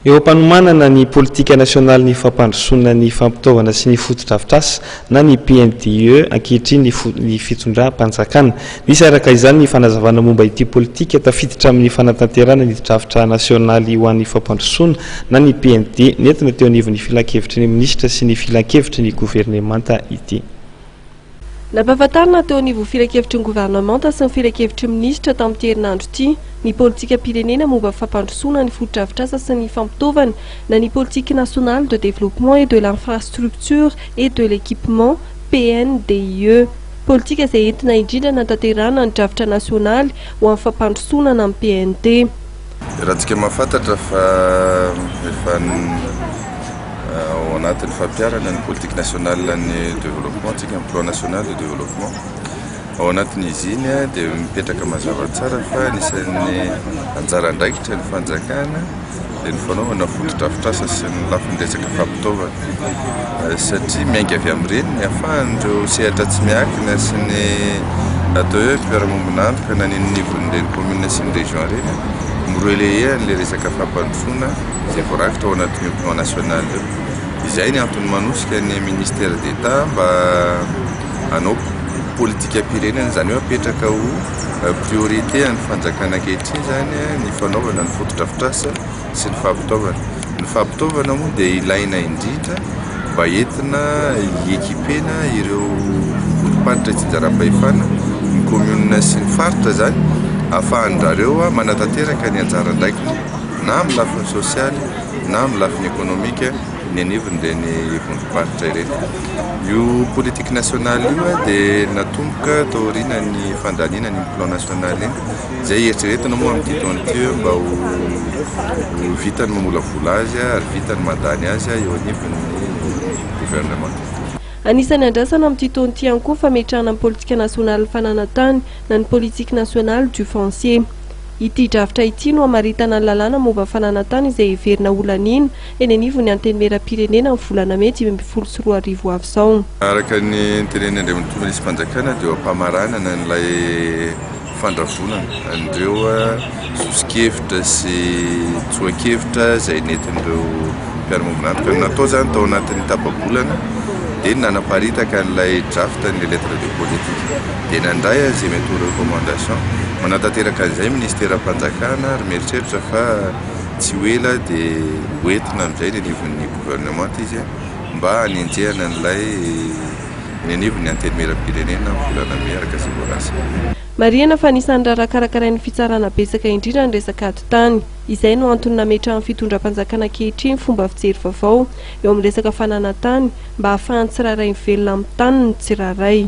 Eo am-panomanana ny politika nasionalin'ny fampandrosoana ny fampitaovana sy ny fotodrafitrasa na ny PNDE ankehitriny ny fitondram-panjakana. Nisy araka izany ny fanazavana momba ity politika tafiditra amin'ny fanatanterahana ny drafitra nasionaly ho an'ny fampandrosoana na ny PND nentina teo anivon'ny filankevitry ny minisitra sy ny filankevitry ny governemanta ity. Nampahafantarina teo anivon'ny filankevitry ny governemanta sy ny filankevitry ny minisitra tamin'ity herinandro ity ny politikam-pirenena momba ny fampandrosoana ny fotodrafitrasa sy ny fampitaovana na ny Politique nationale de développement et de l'infrastructure et de l'équipement, PNDIE. Politika izay entina indrindra hanatanterahana ny drafitra nasionaly ho amin'ny fampandrosoana na ny PND. Raha antsika mahafantatra fa efa Ao anatin'ny fampiharana ny politique nationale ny développement tsika, ny plan national de développement. Ao anatin'izy iny dia mipetraka mazava tsara fa anisan'ny anjara andraikitra ny fanjakana dia ny fanaovana fotodrafitrasa sy ny lafiny resaka fampitaovana. Satria miainga avy amin'ireny ny ahafahan'ireo sehatra tsy miankina sy ny atao hoe mpiara-miombon'antoka na ny eny anivon'ireny commune sy ny région ireny mi-relayer an'ilay resaka fampandrosoana. izay voarakitra ao anatin'io plan national io. Izay ny antony manosika ny ministère d'Etat mba hanao politikam-pirenena, izany hoe apetraka ho priorité an'ny fanjakana ankehitriny izany ny fanaovana ny fotodrafitrasa sy ny fampitaovana. Ny fampitaovana moa dia ilaina indrindra mba entina hi-équiper-na ireo vondrom-paritra itsinjaram-pahefana, ny commune sy ny faritra izany, ahafahan-dRareo manatanteraka ny anjara andraikiny. na amin'ny lafiny sosialy na amin'ny lafiny ekonomika ny anivon'ireny vondrom-paritra ireny. Io politique nationale io dia natomboka taorian'ny fandaniana an'iny plan national iny, izay eritreretina moa amin'ity taona ity mba ho vita ny mamolavola azy ary vita ny mandany azy eo anivon'ny gouvernement. Anisan'ny andrasana amin'ity taona ity ihany koa ny fametrahana ny politika nasionalin'ny fananan-tany na ny politique nationale du foncier. Ity drafitra ity no hamaritana ny lalàna momba ny fananan-tany izay heverina ho laniana eny anivon'ny Antenimierampirenena amin'ny volana mey 2015 ho avy izao. Araka ny notenenin'ny Andriamatoa Minisitrim-panjakana dia eo am-pamaranana an'ilay fandravonana an'ireo soso-kevitra sy tsoa-kevitra izay nentin'ireo mpiara-miombon'antoka. Ny natao izany tao anatin'ny tapa-bolana dia ny nanaparitaka an'ilay draft an'ilay lettre de politique. Dia nandray azy izay mety ho recommandation. Manatanteraka an'izay minisiteram-panjakana ary mieritreritra fa tsy ho ela dia ho entina amin'izay ny anivon'ny gouvernement izy mba hanenjehana an'ilay ny anivon'ny antenimieram-pirenena amin'ny volana mey araka izay voalaza. Marihana fa anisan'ny raharaha karakarain'ny fitsarana betsaka indrindra ny resaka ady tany. Izay no antony nametrahan'ny fitondram-panjakana ankehitriny fomba fijery vaovao eo amin'ny resaka fananan-tany mba hahafahan'ny tsirairay mivelona amin'ny taniny ny tsirairay.